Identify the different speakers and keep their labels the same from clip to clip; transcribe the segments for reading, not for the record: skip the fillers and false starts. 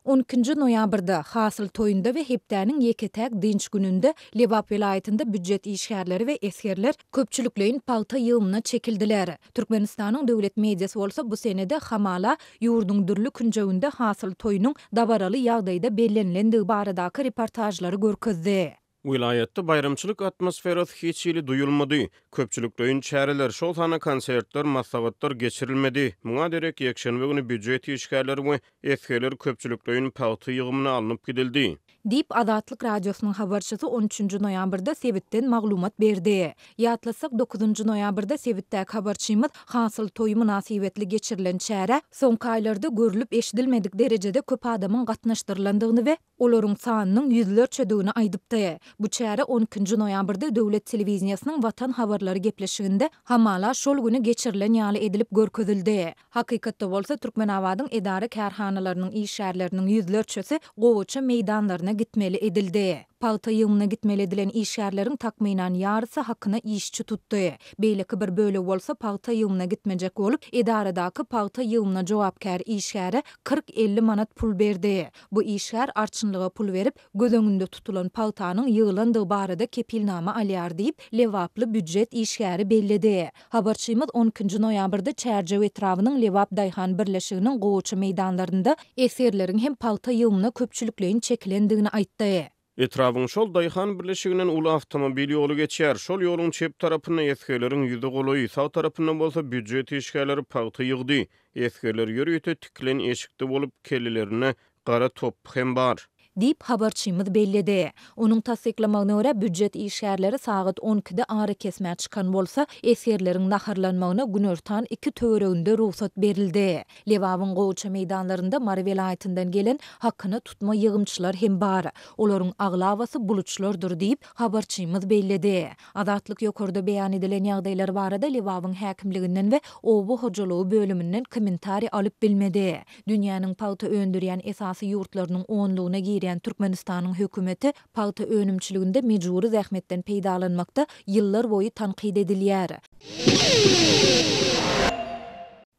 Speaker 1: On ikinji noýabrda, Hasyl toýunda we hepdäniň ýeke-täk dynç gününde Lebap welaýatynda býujet işgärleri we esgerler köpçülikleýin pagta ýygymyna çekildiler. Türkmenistanyň döwlet mediasy bolsa bu senede hamala ýurduň dürli künjeginde Hasyl toýunyň dabaraly ýagdaýda bellenilendigi baradaky reportažlary görkezdi.
Speaker 2: Welaýatda baýramçylyk atmosferasy hiç hili duýulmady. Köpçülikleýin çäreler, şol sanda konsertler, maslahatlar geçirilmedi. Muňa derek ýekşenbe güni býujet işgärleri we esgerler köpçülikleýin pagta ýygymyna alnyp gidildi.
Speaker 1: Diýip, Azatlyk Radiosynyň habarçysy on üçünji noýabrda sebitden maglumat berdi. Ýatlatsak, dokuzynjy noýabrda sebitdäki habarçymyz Hasyl toýy mynasybetli geçirilen çärä soňky aýlarda görlüp-eşidilmedik derejede köp adamyň gatnaşdyrylandygyny we olaryň sanynyň ýüzlerçedigini aýdypdy. Bu çäre on ikinji noýabrda döwlet telewideniýesiniň Watan habarlary gepleşiginde hamala şol güni geçirilen ýaly edilip görkezildi. Hakykatda bolsa Türkmenabadyň edara-kärhanalarynyň işgärleriniň ýüzlerçesi gowaça meýdanlaryna gitmeli edildi. Pagta ýygymyna gitmeli edilen işgärleriň takmynan ýarysy hakyna işçi tutdy. Beýleki bir bölegi bolsa pagta ýygymyna gitmejek bolup, edaradaky pagta ýygymyna jogapkär işgäre 40-50 manat pul berdi. Bu işgär arçynlyga pul berip, göz öňünde tutulan pagtanyň ýygylandygy barada kepilnama alýar diýip, lebaply býujet işgäri belledi. Habarçymyz on ikinji noýabrda Çärjew etrabynyň Lebap daýhan birleşiginiň gowaça meýdanlarynda esgerleriň hem pagta ýygymyna köpçülikleýin çekilendigini aýtdy.
Speaker 2: Etrabyň şol daýhan birleşiginden uly awtomobil ýoly geçýär. Şol ýoluň çep tarapynda esgerleriň ýüze golaýy, sag tarapynda bolsa býujet işgärleri pagta ýygdy. Esgerler ýörite tikilen eşikde bolup, kellelerinde gara topby hem bar.
Speaker 1: Diýip, habarçymyz belledi. Onuň tassyklamagyna görä, býujet işgärleri sagat on ikide arakesmä çykan bolsa, esgerleriň naharlanmagyna günortan iki töwereginde rugsat berildi. Lebabyň gowaça meýdanlarynda Mary welaýatyndan gelen hakyna tutma ýygymçylar hem bar. Olaryň aglabasy buluçlardyr diýip, habarçymyz belledi. Azatlyk ýokarda beýan edilen ýagdaýlar barada Lebabyň häkimliginden we oba hojalygy bölüminden kommentariý alyp bilmedi. Dünýäniň pagta öndürýän esasy ýurtlarynyň onlugyna girýän Türkmenistanyň hökümeti pagta önümçiliginde mejbury zähmetden peýdalanmakda ýyllarboýy tankyt edilýär.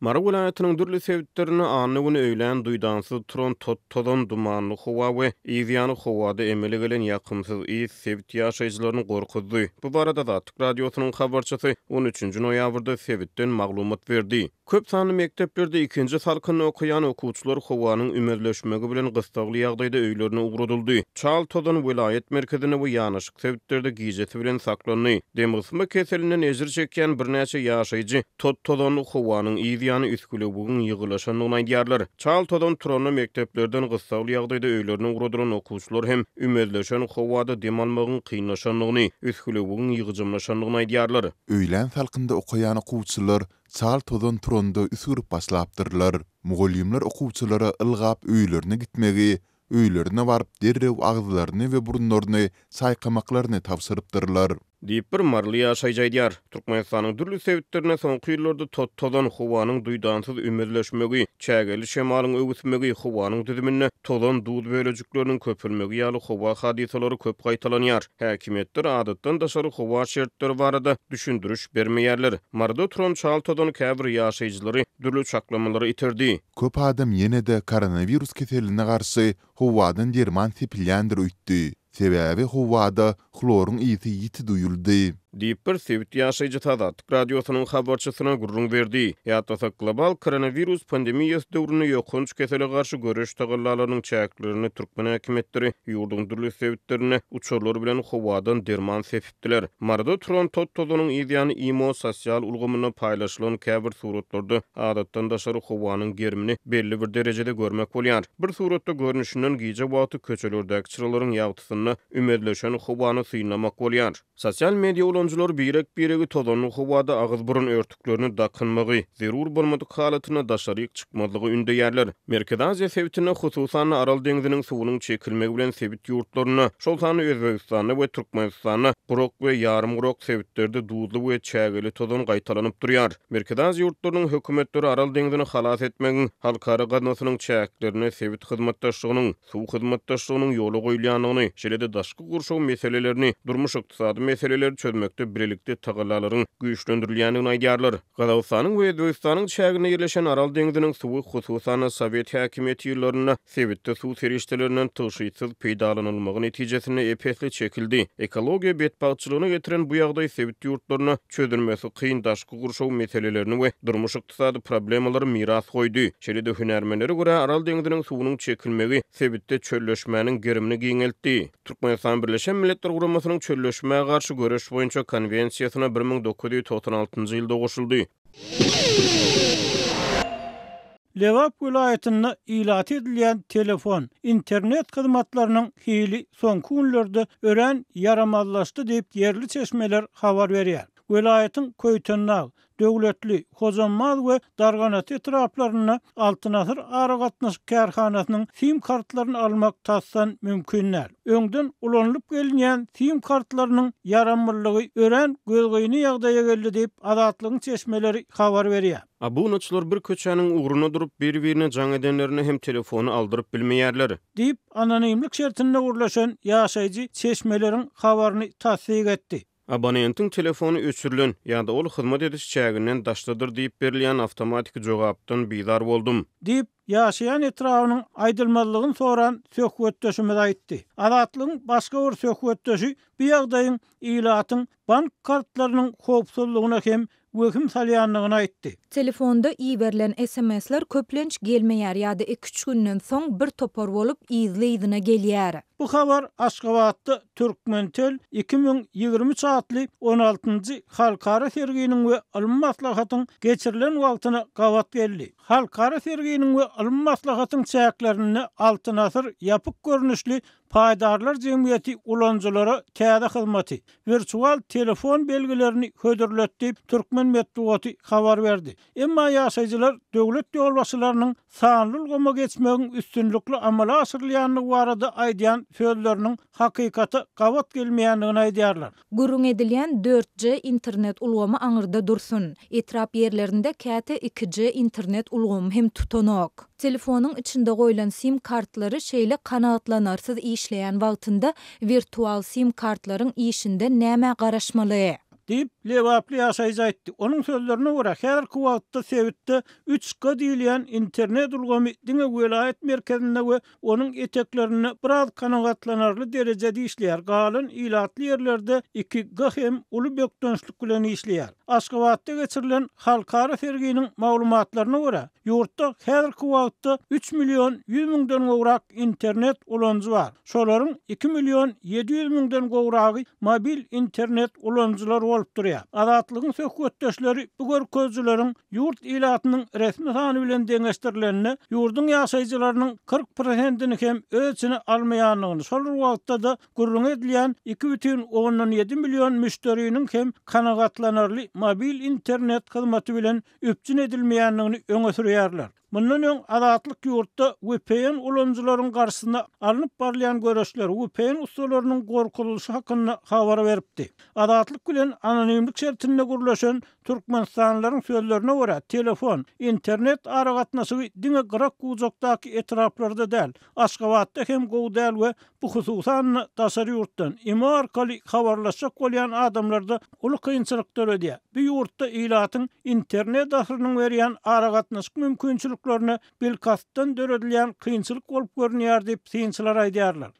Speaker 2: Mary welaýatynyň dürli sebitlerinde anna güni öýlän duýdansyz turan tot-tozan, dumanly howa we yz ýany howada emele gelen ýakymsyz ys sebit ýaşaýjylaryny gorkuzdy. Bu barada Azatlyk Radiosynyň habarçysy on üçünji noýabrda sebitden maglumat berdi. Köp sanly mekdeplerde ikinji salkynda okaýan okuwçylar howanyň ümezleşmegi bilen gyssagly ýagdaýda öýlerine ugradyldy. Çal tozan welaýat merkezinde we ýanaşyk sebitlerde gijesi bilen saklandy. Demgysma keselinden ejir çekýän birnäçe ýaşaýjy tot-tozanly howanyň yz ýany üsgülewügiň ýygylaşandygyny aýdýarlar. Çal tozan turanda mekdeplerden gyssagly ýagdaýda öýlerine ugradylan okuwçylar hem ümezleşen howada dem almagyň kynlaşandygyny, üsgülewügiň ýygjamlaşandygyny aýdýarlar.
Speaker 3: Öýlän salkynda okaýan okuwçylar Çal tozan turanda üsgürip başlapdyrlar. Mugallymlar okuwçylara ylgap öýlerine gitmegi, öýlerine baryp derrew agyzlaryny we burunlaryny çaýkamaklaryny tabşyrypdyrlar.
Speaker 2: Diýip, bir maryly ýaşaýjy aýdýar. Türkmenistanyň dürli sebitlerinde soňky ýyllarda tot-tozan, howanyň duýdansyz ümezleşmegi, çägeli şemalyň öwüsmegi, howanyň düzüminde tozan, duz bölejikleriniň köpelmegi ýaly howa hadysalary köp gaýtalanýar. Häkimiýetler adatdan daşary howa şertleri barada düşündiriş bermeýärler. Maryda turan çal tozan käbir ýaşaýjylary dürli çaklamalara iterdi.
Speaker 3: Köp adam ýene-de koronawirus keseline garşy howadan derman sepilýändir öýtdi. Sebäbi howada hloryň ysy ýiti duýuldy.
Speaker 2: Diýip, bir sebit ýaşaýjysy Azatlyk Radiosynyň habarçysyna gürrüň berdi. Ýatlasak, global koronawirus pandemiýasy döwründe ýokanç kesele garşy göreş tagallalarynyň çäklerinde türkmen häkimiýetleri ýurduň dürli sebitlerinde uçarlar bilen howadan derman sepip Diler. Maryda turan tot-tozanyň yz ýany imo sosial ulgamynda paýlaşylan käbir suratlarda adatdan daşary howanyň gerimini belli bir derejede görmek bolýar. Bir suratda görnüşinden gije wagty köçelerdäki çyralaryň ýagtysynda ümezleşen howany synlamak bolýar. Sosial media ulanyjylary birek-biregi tozanly howada agyz-burun örtüklerini dakynmagy, zerur bolmadyk halatynda daşaryk çykmazlygy ündeýärler. Merkezi Aziýa sebitinde, hususan-da, Aral deňziniň suwunyň çekilmegi bilen sebit ýurtlarynda, şol sanda Özbegistanda we Türkmenistanda gurak we ýarymgurak sebitlerde duzly we çägeli tozan gaýtalanyp durýar. Merkezi Aziýa ýurtlarynyň hökümetleri Aral deňzini halas etmegiň halkara gaznasynyň çäklerinde sebit hyzmatdaşlygynyň, suw hyzmatdaşlygynyň ýola goýulýandygyny, şeýle-de daşky gurşaw meselelerini, durmuş-ykdysady meseleleri çözmekde. çözmekde bilelikde tagallalaryň güýçlendirilýändigini aýdýarlar. Gazagystanyň we Özbegistanyň çäginde ýerleşen Aral deňziniň suwy, hususan-da, sowet häkimiýeti ýyllarynda sebitde suw serişdelerinden tygşytsyz peýdalanylmagy netijesinde ep-esli çekildi. Ekologiýa betbagtçylygyna getiren bu ýagdaý sebit ýurtlaryna çözülmesi kyn daşky gurşaw meselelerini we durmuş-ykdysady problemalary miras goýdy. Şeýle-de, hünärmenlere görä, Aral deňziniň suwunyň çekilmegi sebitde çölleşmäniň gerimini giňeltdi. Türkmenistan Birleşen Milletler Guramasynyň Çölleşmä garşy göreş boýunça Konwensiýasyna 1996-njy ýylda goşuldy.
Speaker 4: Lebap welaýatynda ilata edilýän telefon, internet hyzmatlarynyň hili soňky günlerde örän ýaramazlaşdy diýip, ýerli çeşmeler habar berýär. Welaýatyň Köýtendag, Döwletli, Hojambaz we Darganata etraplarynda Altyn asyr aragatnaşyk kärhanasynyň sim kartlaryny almak tasdan mümkin däl. Öňden ulanylyp gelinýän sim kartlarynyň ýaramlylygy örän gözgyny ýagdaýa geldi diýip, Azatlygyň çeşmeleri habar berýär.
Speaker 2: Abunaçylar bir köçäniň ugrunda durup, bir-birine jaň edenlerinde hem telefony aldyryp bilmeýärler.
Speaker 4: Diýip, anonimlik şertinde gürleşen ýaşaýjy çeşmeleriň habaryny tassyk etdi.
Speaker 2: Abonentiň telefony öçürilen ýa-da ol hyzmat ediş çäginden daşdadyr diýip berilýän awtomatiki jogapdan bizar boldum.
Speaker 4: Diýip, ýaşaýan etrabynyň aýdylmazlygyny soran söhbetdeşimiz aýtdy. Azatlygyň başga bir söhbetdeşi bu ýagdaýyň ilatyň bank kartlarynyň howpsuzlygyna hem wehim salýandygyny aýtdy.
Speaker 1: Telefonda iberilen SMS-ler köplenç gelmeýär ýa-da iki-üç günden soň bir topar bolup yzly-yzyna gelýär.
Speaker 4: Bu habar Aşgabatda Türkmentel 2023 atly on altynjy halkara serginiň we ylmy maslahatyň geçirilen wagtyna gabat geldi. Halkara serginiň we ylmy maslahatyň çäklerinde Altyn asyr ýapyk görnüşli paýdarlar jemgyýeti ulanyjylara täze hyzmaty, wirtual telefon belgilerini hödürledi diýip, türkmen metbugaty habar berdi. Emma ýaşaýjylar döwlet ýolbaşçylarynyň sanly ulgama geçmegiň üstünlikli amala aşyrylýandygy barada aýdýan sözleriniň hakykata gabat gelmeýändigini aýdýarlar.
Speaker 1: Gürrüň edilýän 4G internet ulgamy aňyrda dursun, etrap ýerlerinde käte 2G internet ulgamy hem tutanok. Telefonyň içinde goýlan sim kartlary şeýle kanagatlanarsyz işleýän wagtynda wirtual sim kartlaryň işinden nämä garaşmaly?
Speaker 4: Diýip, lebaply ýaşaýjy aýtdy. Onuň sözlerine görä, häzirki wagtda sebitde 3G diýilýän internet ulgamy diňe welaýat merkezinde we onuň eteklerinde biraz kanagatlanarly derejede işleýär, galan ilatly ýerlerde 2G hem uly bökdençlik bilen işleýär. Aşgabatda geçirilen halkara serginiň maglumatlaryna görä, Ýurtda häzirki wagtda üç million 100 müňden gowrak internet ulanyjy bar. Şolaryň iki million 700 müňden gowragy mobil internet ulanyjylary bolup durýar. Azatlygyň söhbetdeşleri bu görkezijileriň ýurt ilatynyň resmi sany bilen deňeşdirilende, ýurduň ýaşaýjylarynyň 40 prosentini hem öz içine almaýandygyny, şol bir wagtda-da gürrüňi edilýän 2,7 million müşderiniň hem kanagatlanarly mobil internet hyzmaty bilen üpjün edilmeýändigini öňe sürýärler. Mundan öň Azatlyk ýurtda vpn ulanyjylaryň garşysyna alnyp barylýan göreşler, vpn ussalarynyň gorkuzylyşy hakynda habar beripdi. Azatlyk bilen anonimlik şertinde gürleşen türkmenistanlylaryň sözlerine görä, telefon, internet aragatnaşygy diňe gyrak-bujakdaky etraplarda däl, Aşgabatda hem gowy däl we Bu hususan-da, daşary ýurtdan imo arkaly habarlaşjak bolýan adamlarda uly kynçylyk döredýär. Bu ýurtda ilatyň internet asyrynyň berýän aragatnaşyk mümkinçiliklerine bilkastdan döredilýän kynçylyk bolup görünýär diýip, synçylar aýdýarlar.